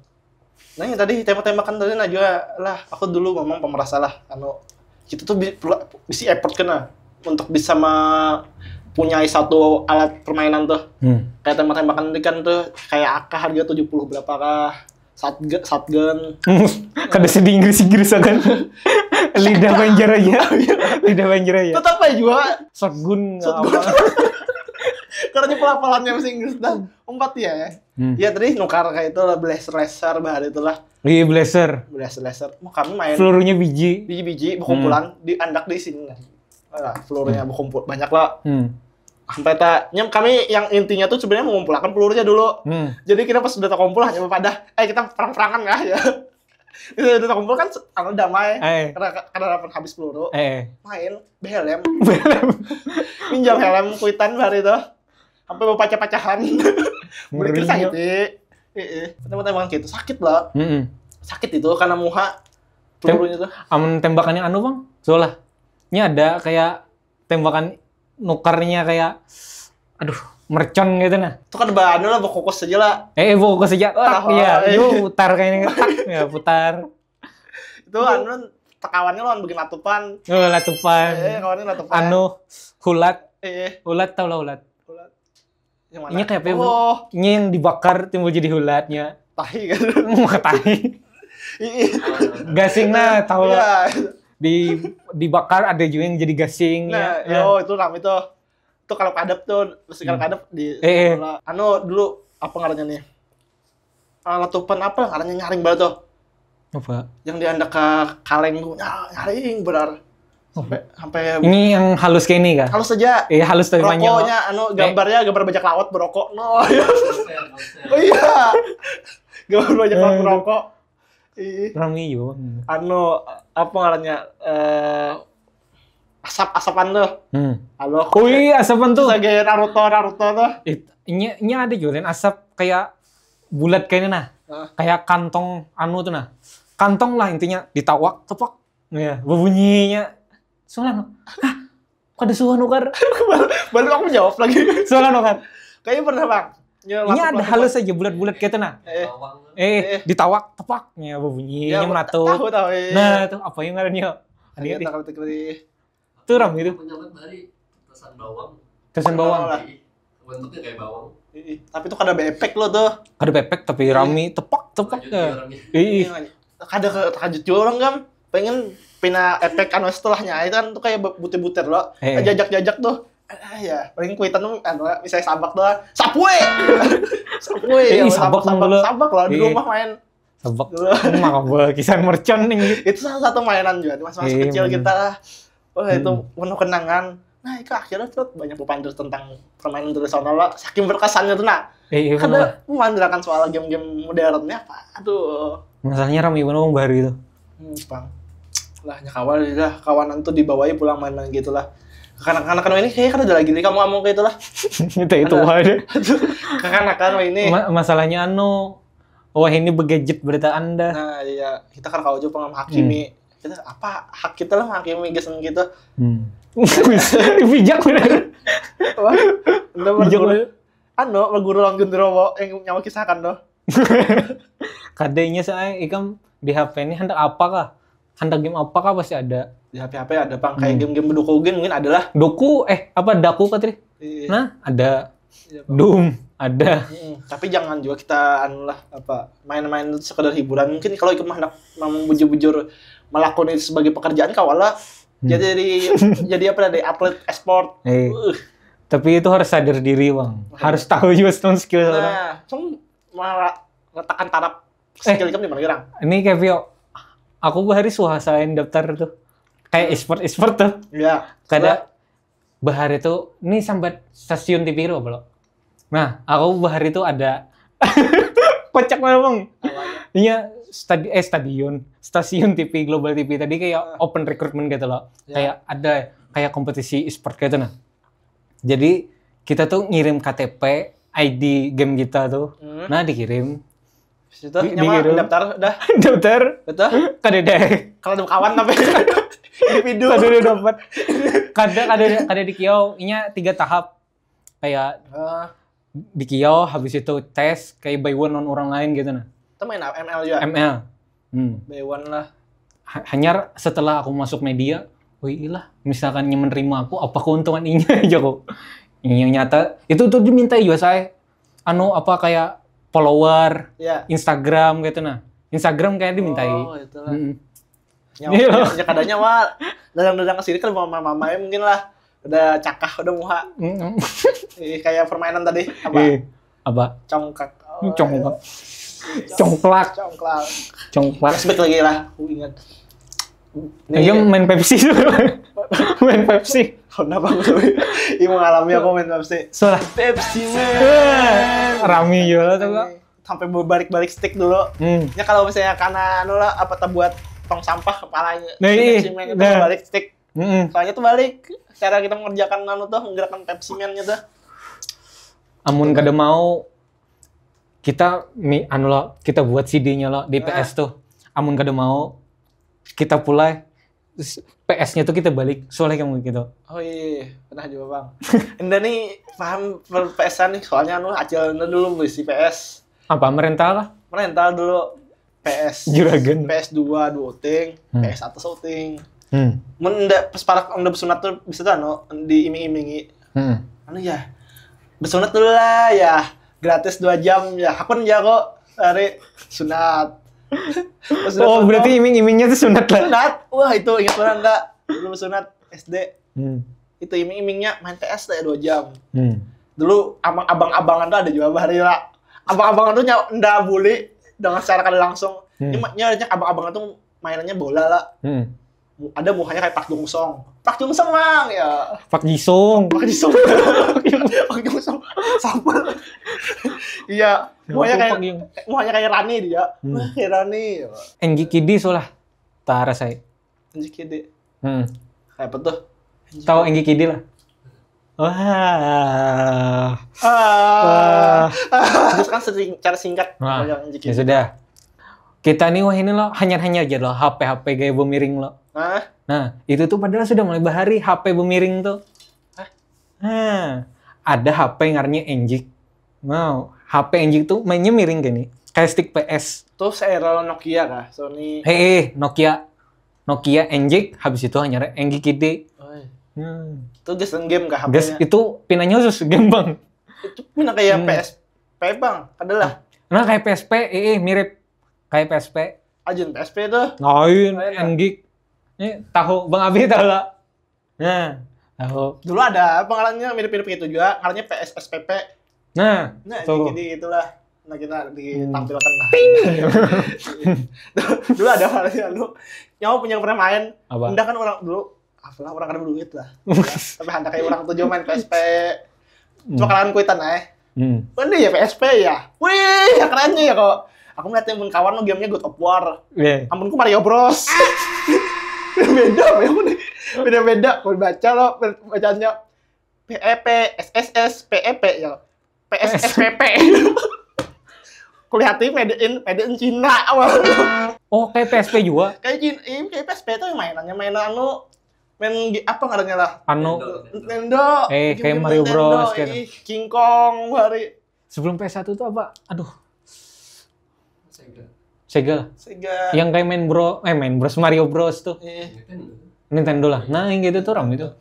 Nah yang tadi tembak-tembakan tadi nah juga lah. Aku dulu memang pemerasa lah. Anu kita tuh bi- perlu- bisi effort kena untuk bisa mempunyai satu alat permainan tuh. Hmm. Kayak tembak-tembakan tadi kan tuh kayak A K harga tujuh puluh berapa kah? Satge- satgun. Kada sedih Inggris Inggris kan. Lidah Banjar aja. Lidah Banjar aja. Tetap aja juga. Shotgun nggak Shotgun. apa. Karena pelafalannya masih Inggris dah. Empat ya ya. Hmm. Ya tadi nukar kayak itu lah blazer blazer bahari itulah Iya blazer. blazer blazer. Mau kami main Pelurunya biji. biji-biji berkumpulan di andak di sini. Nah, pelurunya berkumpul banyak lah. Hmm. Sampai tak, nyam kami yang intinya tuh sebenarnya mengumpulkan pelurunya dulu. Hmm. Jadi kita pas udah terkumpul hanya pada, eh kita perang-perangan ya. Itu udah terkumpul kan anu damai. Eh. Karena karena dapat habis peluru, Eh. main behelm. Minjam helm kuitan hari itu. Sampai mau pacah-pacahan. Boleh Ngerinya. sakit. Heeh. Tembak-tembakan gitu sakit lah. Mm-mm. Sakit itu karena muha Tem- pelurunya tuh. Amun tembakannya anu bang, soalnya ini ada kayak tembakan nukarnya kayak, aduh, mercon gitu nah. Itu kan bahan lah berkukus aja lah. Eh, eh fokus aja, Wah, tak ya, eh. Yo putar kayaknya, tak ya putar. Itu anu tekawannya lawan bikin latupan. Oh, latupan. Eh, kawannya latupan. Anu, hulat. Eh, Hulat, tau lah hulat. Hulat. Yang mana? Ini kayak apa ya, Bro? Oh, Ini yang dibakar timbul jadi hulatnya. Tahi kan. Mau tahi. Ih, Gasing nah, tau lah. Iya. Di dibakar ada juga yang jadi gasing Nah, ya. yo itu rame tuh. Tuh kalau kadep tuh, terus kalau kadep di Eh, eh. Anu dulu apa ngarannya nih? Ah, latupan apa ngarannya nyaring banget tuh. Apa? Yang diandak ke kaleng tuh, ah, nyaring benar. Sampai sampai Ini yang halus kayak ini kah? Kalau saja Eh, halus tapi panjang. Rokoknya anu gambarnya gambar bajak laut berokok. No. Oh iya. Gambar bajak laut Eh. Berokok. Ih, Rame juga. anu apa ngarannya eh asap-asapan tuh. Hmm. Halo. Oh iya, asapan tuh. Sebagai Naruto Naruto tuh. It, nya, nya ada juga Lin, asap kayak bulat kayak ini nah. Ah. Kayak kantong anu tuh nah. Kantong lah intinya ditawak, tepak. Ya, berbunyinya. Soalnya, hah? Kada suah nukar. Baru aku jawab lagi. Soalnya nukar. Kayaknya pernah bang. Ya, Ini lapuk- ada lapuk- halus aja bulat-bulat kayak itu nah. Eh, Bawang. Eh, Eh. ditawak, tepak. Ya, berbunyi, ya, nya melatuk. Tahu tahu. Eh. Nah, itu apa yang ngarannya? Ada Iya, di. Tahu tahu. Itu rame itu. Penyambat bari pesan bawang. Kesan bawang. Lah. Ih, bentuknya kayak bawang. Ih, tapi tuh kada bepek lo tuh. Kada bepek tapi rami, tepak, tepak Lanjut ya. dia orangnya. Ih, Iya, ada ke- terkejut juga orang kan. Pengen pina epek anu setelahnya itu kan tuh kayak butir-butir lo. Eh. Jajak-jajak tuh. Ah, ya, paling kuitan tuh anu misalnya sabak doang. Sapue. Sapue. Eh, Ya, ih, sabak, sabak, dulu. Sabak lah di Iya. Rumah main. Sabak. Maka berkisan mercon nih. Itu salah satu mainan juga di masa-masa Iya, kecil bener. Kita lah. Wah, itu Hmm. penuh kenangan. Nah, itu akhirnya tuh banyak bepander tentang permainan tradisional lah. Saking berkesannya tuh nah. Eh, iya, Kada memandirakan soal game-game modernnya apa. Aduh. Masalahnya rame banget orang baru itu. Hmm, pang. Lah, ya kawan dah, kawanan tuh dibawai pulang main-main gitu lah. Kekanakan ini kayaknya kada ada lagi nih kamu ngomong kayak itu lah. Itu itu aja. Kekanakan ini. Ma- masalahnya anu, wah ini begadget berita anda. Nah, iya, kita kan kau juga pengen menghakimi. Kita apa hak kita lah menghakimi gasan gitu. Hmm. Bijak bener. Wah, udah Bijak berguru. bener. Anu, berguru lawan genderuwo yang nyawa kisahkan tuh. Kadanya saya ikam di H P ini hendak apa kah? Hendak game apa kah pasti ada. Di H P H P ada pang kayak Hmm. game-game Doku game mungkin ada lah. Doku, eh apa Daku kah tadi? Iya. Nah, ada. Iya, Bang. Doom, ada. Mm-mm. Tapi jangan juga kita anu lah apa main-main itu sekedar hiburan. Mungkin kalau ikam hendak memang bujur-bujur melakoni itu sebagai pekerjaan kawala Hmm. jadi jadi apa tadi atlet e-sport. Eh, Uh, tapi itu harus sadar diri, Bang. Harus tahu juga stone skill orang. nah, cuma malah letakkan taraf Eh. skill ikam di mana gerang? Ini kayak Vio, aku bahari suasain daftar tuh. Kayak e-sport, e-sport tuh. Ya. Kada bahari tuh, ini sambat stasiun T V itu apa lo? Nah, aku bahari tuh ada kocak banget, Bang. Iya, stadi eh stadion, stasiun T V, Global T V tadi kayak open recruitment gitu loh. Ya. Kayak ada kayak kompetisi e-sport gitu nah. Jadi kita tuh ngirim K T P, I D game kita tuh. Hmm. Nah, dikirim. Situ Di- nyawa dikirim. Daftar dah. Daftar. Betul. Kada deh. Kalau ada kawan tapi individu. Kada udah dapat. Kada kada kada di kiau. Inya tiga tahap. Kayak Ah, di kiau, habis itu tes kayak by one lawan orang lain gitu nah. Itu main M L juga. M L. Hmm. By one lah. Ha- hanyar setelah aku masuk media, wih ilah, misalkan inya menerima aku, apa keuntungan inya aja kok. Inya nyata itu tuh diminta juga saya anu apa kayak follower Ya. Instagram gitu nah. Instagram kayak dimintai. Oh, itulah. Mm-mm. Nyawa, Iya. ya kadanya mah dadang-dadang ke sini kan mama-mama mungkin lah udah cakah udah muha. Mm-mm. Ih, kayak permainan tadi apa? Eh, apa? Congkak. Congkak. Congklak. Congklak. Congklak. Flashback lagi lah, aku ingat. Ini main Pepsi tuh. Main Pepsi. Kenapa gue? Ini mengalami aku main Pepsi. Salah. Pepsi Eh, rame juga tuh, Kak. Sampai balik-balik stick dulu. Hmm. Ya kalau misalnya karena anu lah apa terbuat tong sampah kepalanya. Nah, iya. Pepsi Man itu Nah. balik stick. Mm-mm. Soalnya tuh balik cara kita mengerjakan anu tuh menggerakkan Pepsi Man-nya tuh. Amun kada mau kita mi anu lo, kita buat C D-nya lo di Ah. P S tuh. Amun kada mau kita pulai s- P S-nya tuh kita balik soalnya kamu gitu. Oh iya, pernah juga bang. Enda nih paham per P S-an nih, soalnya anu acil enda dulu beli si P S. Apa merental kah? Merental dulu. PS Juragan. PS dua dua uting, Hmm. PS satu sauting. Hmm. Mun nda pas parak nda besunat tuh bisa tuh anu diiming-imingi. Hmm. Anu ya. Besunat dulu lah ya. Gratis dua jam ya. Hakun ya kok hari sunat. Pas udah Oh, sunat, berarti iming-imingnya tuh sunat lah. sunat. Wah, itu ingat banget nda. Dulu sunat S D. Hmm. Itu iming-imingnya main PS lah ya dua jam. Hmm. Dulu abang-abang-abangan tuh ada juga bahari lah. Abang-abangan tuh nyawa nda bully dengan secara kada langsung. Hmm. Ini ma- nyaranya abang-abangan tuh mainannya bola lah. Hmm. Mu- Ada muhanya kayak Pak Jungsong. Pak Jungsong mang ya. Pak Jisung. Pak Jisung. Pak Jungsong. Sama. Iya. Muhanya kayak Pak Jung. muhanya kayak Rani dia. Hmm. Wah, kayak Rani. Enji Kidi solah. Tara saya. Anjir kede. Hmm. Kayak apa tuh? Tahu Enji Kidi lah. Wah. Ah. Wah. Terus kan sering cara singkat. Wah, Yang Anjir Ya kede. Sudah. Kita nih wah ini loh hanyar-hanyar aja loh H P H P gaya bemiring loh. Nah, Nah, itu tuh padahal sudah mulai bahari H P bemiring tuh. Hah? Nah, ada H P ngarannya Enjik. Wow, H P Enjik tuh mainnya miring gini. Kayak stick P S. Tuh seera Nokia kah? Sony. Hei, Nokia. Nokia Enjik, habis itu hanya Enjik Kidi. Oi. Hmm. Itu just game kah Guys, H P-nya? Itu pinanya khusus game bang. Itu pindah kayak Hmm. P S P bang. Adalah. Nah kayak P S P, eh, eh, mirip kayak P S P. Ajun P S P tuh. Lain, Lain, Bang. Enjik. Ini tahu Bang Abi tahu lah. Nah, tahu. Dulu ada apa ngarannya mirip-mirip gitu juga. Ngarannya P S S P P. Nah, Nah, tuh. Jadi gitulah. Nah, kita Hmm. ditampilkan lah. Dulu ada ngarannya anu. Nyawa punya pernah main. Apa? Udah kan orang dulu apalah orang kada duit lah. Tapi hendak kayak orang tujuh main P S P. Cuma Hmm. Kalangan kuitan eh. Hmm. Mana ya P S P ya? Wih, ya kerennya ya kok. Aku ngeliatin pun kawan lo gamenya God of War. Iya. Ampunku Mario Bros. Beda apa ya nih? Beda-beda. Kalau baca lo bacaannya P E P S S S P E P ya. P S S P P. Kulihatin made in made in Cina awal. Oh, kayak P S P juga. Kayak Cina, ini kayak P S P tuh mainannya mainan anu main gi- apa ngarannya lah? Anu, Nintendo. Eh, kayak Game-game Mario Nintendo, Bros, gitu. Ih, King Kong hari. Sebelum P S satu tuh apa? Aduh, Sega. Sega lah. Sega. Yang kayak main bro, eh main Bros Mario Bros tuh. Eh, Nintendo. Nintendo lah. Nah, yang gitu tuh rame tuh.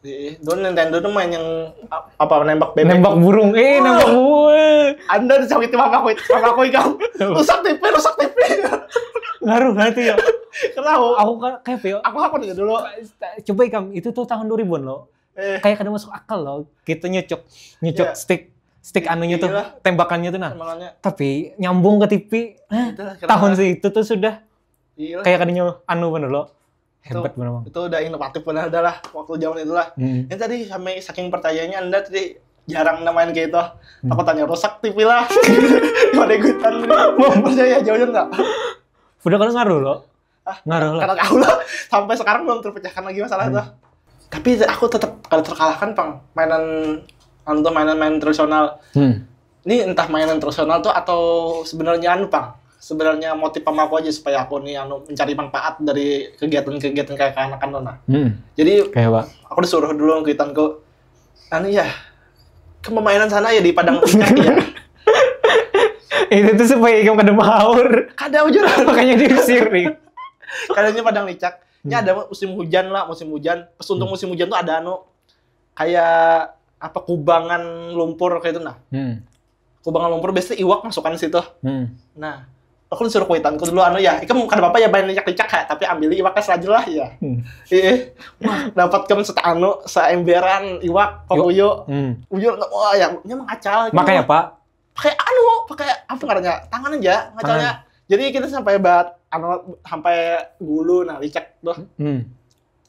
eh, dulu Nintendo tuh main yang ap- apa nembak bebek. Nembak burung. Eh, nembak burung. Anda disakiti mamaku itu, mamaku ikam. Rusak T V, rusak T V. Ngaruh banget ya. Kenapa? Aku kan kayak ya. Aku apa nih dulu? Coba ikam, itu tuh tahun dua ribuan loh. Eh, Kayak kada masuk akal loh. Kita nyocok, nyocok Iya. stick, stick anunya tuh, Iya. tembakannya tuh nah. Makanya Tapi nyambung ke T V. Hah? Itulah kenapa. Tahun segitu tuh sudah Iya. kayak kada nyawa anu bener loh. Itu- Hebat bener bang. Itu udah inovatif benar adalah waktu zaman itulah. Hmm. Ini tadi sampai saking percayanya Anda tadi jarang namain kayak itu. Aku tanya rusak T V lah. Pada ikutan. Percaya jauh enggak? Udah kalau ngaruh loh. Ah, Ngaruh lah. Karena tahu lah sampai sekarang belum terpecahkan lagi masalah Hmm. itu. Tapi aku tetap kalau terkalahkan pang mainan anu tuh mainan-mainan tradisional. Hmm. Ini entah mainan tradisional tuh atau sebenarnya anu pang. Sebenarnya motif sama aku aja supaya aku nih anu mencari manfaat dari kegiatan-kegiatan kayak kanakan tuh nah. Hmm. Jadi Kayak apa? Aku disuruh dulu kuitanku anu ya ke permainan sana ya di padang licak ya. Itu tuh supaya ikam kada mahaur. Kada ujuran. Makanya diusir nih. Kadangnya padang licak. Ini ada musim hujan lah, musim hujan. Pas untuk musim hujan tuh ada anu kayak apa kubangan lumpur kayak itu nah. Hmm. Kubangan lumpur biasanya iwak masukkan situ. Hmm. Nah, aku disuruh kuitanku dulu anu ya. Ikam kada apa-apa ya main licak-licak ya, tapi ambil iwaknya saja lah ya. Hmm. Iya. Wah, dapat kam set anu, seemberan iwak, papuyu. Hmm. Uyur wah ya, nya mengacal. Makanya pak. Pakai anu, pakai apa ngarannya? Tangan aja ngacalnya. Jadi kita sampai bat anu sampai gulu nah licak tuh. Hmm.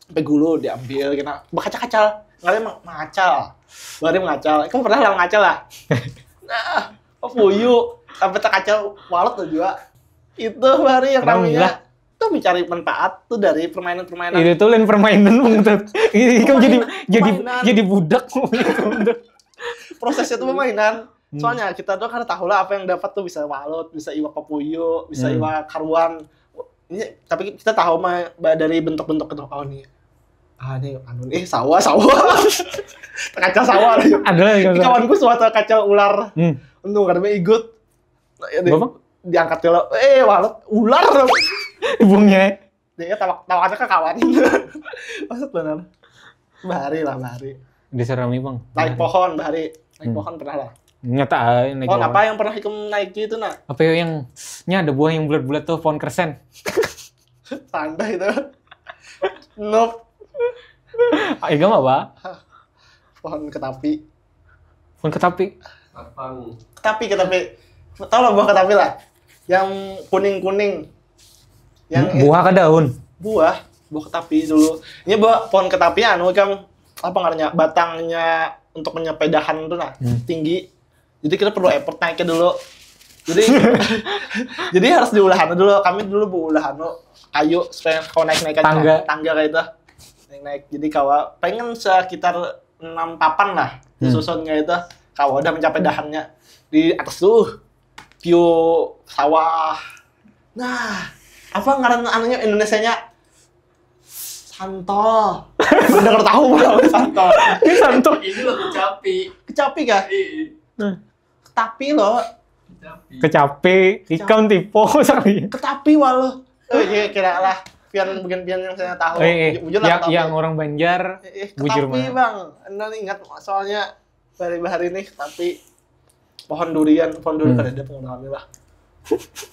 Sampai gulu diambil kena bakaca-kacal. Ngalih mang- mengacal. Bari mengacal. Kamu pernah lah mengacal lah? Nah, papuyu sampai terkacal walut tuh juga. Itu bari yang Kenapa namanya lah? Tuh mencari manfaat tuh dari permainan-permainan. Ini tuh lain permainan bang tuh. Ini ikam jadi jadi Permainan. Jadi budak gitu. Prosesnya tuh permainan. Hmm. Soalnya kita tuh karena tahu lah apa yang dapat tuh bisa walut, bisa iwak papuyu, bisa Hmm. iwak karuan. Ini tapi kita tahu mah ba- dari bentuk-bentuk itu oh nih. Ah nih anu nih sawah sawah. Kaca sawah. Ada lah Ini ikam. Kawanku suatu kaca ular. Hmm. Untung kada igut. Nah, ya deh. Bapak? Diangkat dulu, eh, walut, ular. Ibungnya. Dia tawak tawaknya ke kawan. Maksud benar. Bahari lah, bahari. Diserami bang. Naik pohon, bahari. Naik Hmm. pohon pernah lah. Nyata ah, naik Pohon pohon. Apa yang pernah ikam naiki itu, nah? Apa ya yang nya ada buah yang bulat-bulat tuh, pohon kersen. Santai itu. Noob. Ah, iya mah apa? Pohon ketapi. Pohon ketapi. Sapang. Ketapi, ketapi. Tahu lah buah ketapi lah. Yang kuning-kuning. Yang Buah ke daun. Buah, buah ketapi dulu. Ini buah pohon ketapi anu, kan, apa ngarannya, batangnya untuk mencapai dahan tuh, nah, Hmm. tinggi. Jadi kita perlu effort naiknya dulu. Jadi jadi harus diulah anu dulu. Kami dulu buulah anu kayu supaya kau naik naik Tangga. Tangga kayak itu. Naik naik. Jadi kawa pengen sekitar enam papan lah Hmm. disusun kayak itu. Kawa udah mencapai dahannya di atas tuh view sawah. Nah, apa ngaran anunya Indonesianya? Santol. Dengar tahu belum santol? Ini santuk. Ini lo kecapi. Kecapi kah? Ih, Ketapi loh. Kecapi. Kecapi, ikam tipu sekali. Ketapi walau. Eh, iya, kira lah. Pian bagian pian yang saya tahu. Eh, eh, Bujur lah yang, ketapi. Yang orang Banjar. Eh, eh, Bujur ketapi mana? Bang. Anda ingat soalnya hari hari ini ketapi pohon durian, pohon durian Hmm. kada ada pengenalan lah.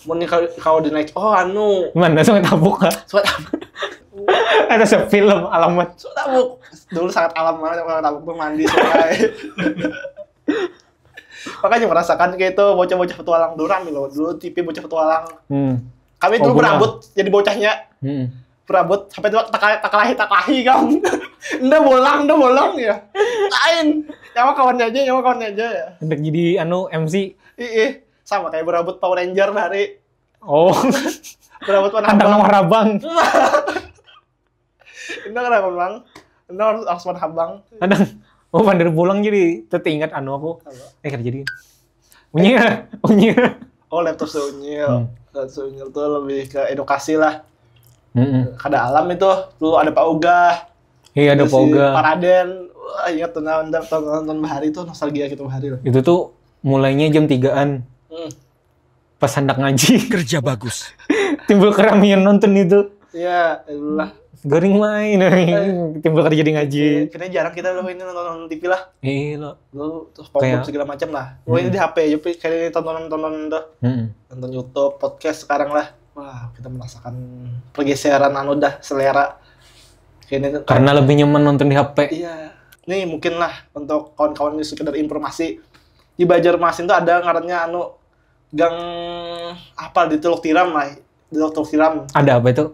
Mun kau kau di naik, oh anu, Mana Sungai Tabuk kah? suat apa? Ada sefilm alamat. Suat tabuk. Dulu sangat alam banget orang tabuk tuh mandi sungai. Makanya merasakan kayak itu bocah-bocah petualang dulu rame loh. Dulu T V bocah petualang. Hmm. Kami Oh, dulu benar. berambut jadi bocahnya. Hmm. Berambut sampai tuh tak tak lahi tak lahi kamu. Nda bolang, nda bolang ya. Lain. Nyawa kawannya aja, nyawa kawannya aja ya. Hendak jadi anu M C. Ih, sama kayak berambut Power Ranger bahari. Oh, Berambut warna kandang abang. Warna abang. Nda kenapa bang? Nda harus harus warna abang. Kadang oh, pandir pulang jadi tetingat anu aku. Apa? Eh, kada jadi. Unyil, unyil. Oh, laptop si Unyil. Hmm. Laptop si Unyil tuh lebih ke edukasi lah. Mm-mm. Kada alam itu. Dulu ada Pak Ogah. Iya, ada Ada si Poga. Paraden. Wah, ingat tuh nah, nonton nonton bahari tuh nostalgia gitu bahari lah. Itu tuh mulainya jam tigaan. Hmm. Pas hendak ngaji, Kerja bagus. timbul keramian nonton itu. Iya, itulah. Garing main. Timbul kada jadi ngaji. Kayaknya jarang kita loh ini nonton, nonton T V lah. Iya lo. Dulu tuh pop Kayak- segala macam lah. Wah, ini di H P aja Pi. Kayak tontonan-tontonan tuh. Mm-mm. Nonton YouTube, podcast sekarang lah. Wah, kita merasakan pergeseran anu dah selera. Kayaknya tuh Karena lebih nyaman nonton di H P. Iya. Nih mungkin lah untuk kawan-kawan ini sekedar informasi. Di Banjarmasin tuh ada ngarannya anu gang apa di Teluk Tiram lah. Di Teluk Tiram. Ada apa itu?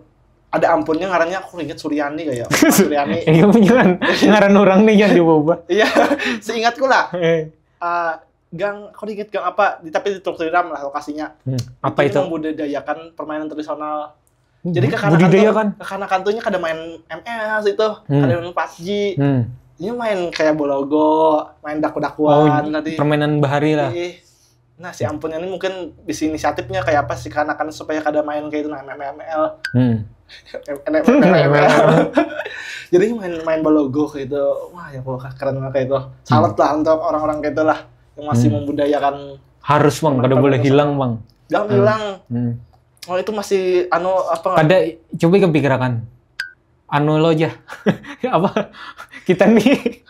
Ada ampunnya ngarannya aku ingat Suryani kayak. Suryani. Iya punya kan ngaran orang nih yang diubah. Iya, seingatku lah. Eh, Ah, gang, aku ingat gang apa? Di tapi di Teluk Tiram lah lokasinya. hmm, apa Jadi itu? Membudidayakan permainan tradisional. Hmm, Jadi kekanakan budidayakan. tuh, kekanakan tuh kada main M L itu, Hmm. kada main PUBG. Hmm. Ini main kayak bologo, main daku-dakuan Oh, tadi. Permainan bahari lah. Ih. Nah, si Ampun ini mungkin bisa inisiatifnya kayak apa sih kekanakan supaya kada main kayak itu nah M M L. Hmm. M M L. Jadi main main bologo kayak itu. Wah, ya pokoknya keren banget kayak itu. Salut lah untuk orang-orang kayak itulah yang masih Hmm. membudayakan Harus bang, kada Mantap, boleh mantap. Hilang bang. Jangan Hmm. hilang. Hmm. Oh, itu masih anu apa Kada, coba ikam pikirakan. Anu lo aja. Apa? Kita nih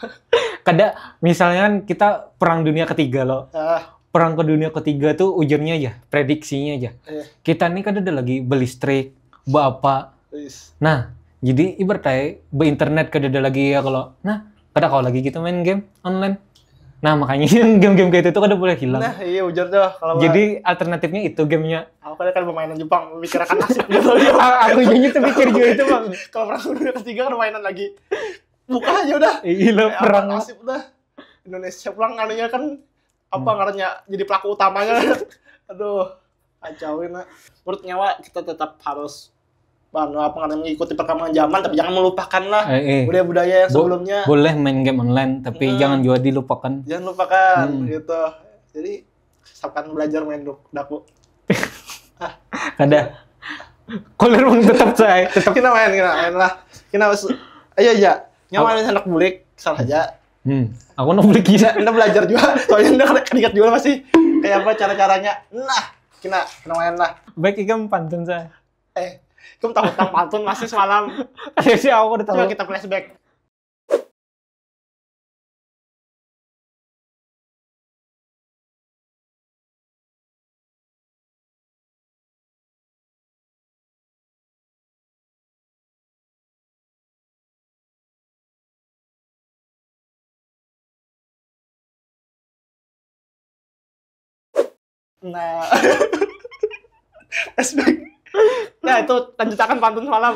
kada, misalnya kan kita perang dunia ketiga lo. Ah, Perang ke dunia ketiga tuh ujarnya aja, prediksinya aja. Iya. Kita nih kada ada lagi belistrik, baapa. wis. Nah, jadi ibaratnya beinternet kada ada lagi ya kalau. Nah, kada kau lagi gitu main game online. Nah, makanya game-game kayak itu tuh kada boleh hilang. Nah, iya ujar tuh kalau Jadi alternatifnya itu gamenya. Aku kan kan pemainan Jepang memikirkan nasib gitu. Ah, aku juga tuh mikir juga itu bang. Kalau perang dunia ketiga kan mainan lagi. Buka aja udah. Iya lo Kayak perang. Apa nasib dah. Indonesia pulang anunya kan apa Hmm. ngarannya jadi pelaku utamanya. Aduh, kacau ini. Menurut nyawa kita tetap harus anu apa ngarannya mengikuti perkembangan zaman tapi jangan melupakan lah Eh, eh. budaya-budaya yang Bo- sebelumnya. Boleh main game online tapi Hmm. jangan juga dilupakan. Jangan lupakan Hmm. gitu. Jadi misalkan belajar main dok daku. Kada. Koler bang tetap saya, tetap. Kita main, kita main lah. Kita harus ayo aja. Nyawa anak bulik salah aja. Hmm. Aku nak beli gila. Anda belajar juga, soalnya anda kena keringat juga masih kayak apa cara-caranya. Nah, Kena, kena main lah. Baik, ikam pantun saya. Eh, kamu tahu tentang pantun masih semalam. Ayo sih, aku udah tahu. Coba kita flashback. Nah. Flashback. Nah, itu lanjutakan pantun semalam.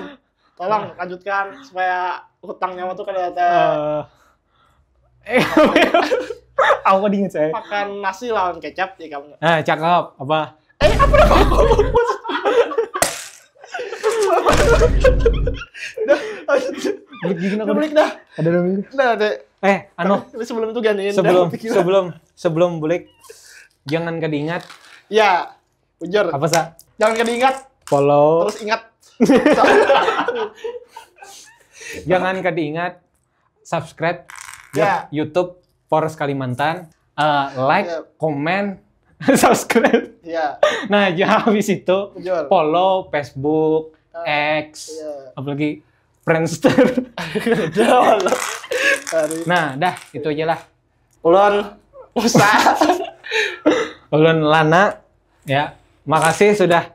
Tolong lanjutkan supaya hutang nyawa tuh kada ada. Eh, eh, aku kok diingat saya. Makan nasi lawan kecap ya kamu. Nah, cakep. Apa? Eh, apa nama aku? Dah, lanjut. Balik gigi Udah aku. balik dah. Ada dong. Nah, deh. Eh, anu, Ini sebelum itu ganin. sebelum Dah, pikir. sebelum sebelum balik, jangan kada ingat Ya, bujur. Apa sa? Jangan kada ingat. Follow. Terus ingat. Jangan kada ingat subscribe Ya. YouTube Polres Kalimantan. Eh, like, Ya. Komen, Subscribe. Ya, Nah, ya habis itu bujur. Follow Facebook, Ah, X, Iya. Apalagi Friendster. Udah, Allah. Hari. Nah, dah itu aja lah. Ulun usah. Ulun Lana, ya. Makasih sudah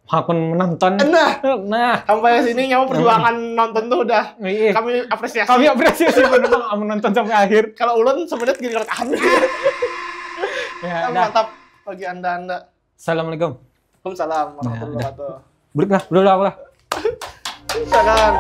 hakun menonton. Nah, Nah, sampai sini nyawa perjuangan nonton tuh udah iya. Kami apresiasi. Kami apresiasi bener, Bang, amun nonton sampai akhir. Kalau ulun sebenarnya gini kalau tahan. Ya, Kan dah. Mantap bagi anda-anda. Assalamualaikum. Waalaikumsalam warahmatullahi wabarakatuh. Balik lah, udah lah, aku lah. Silakan.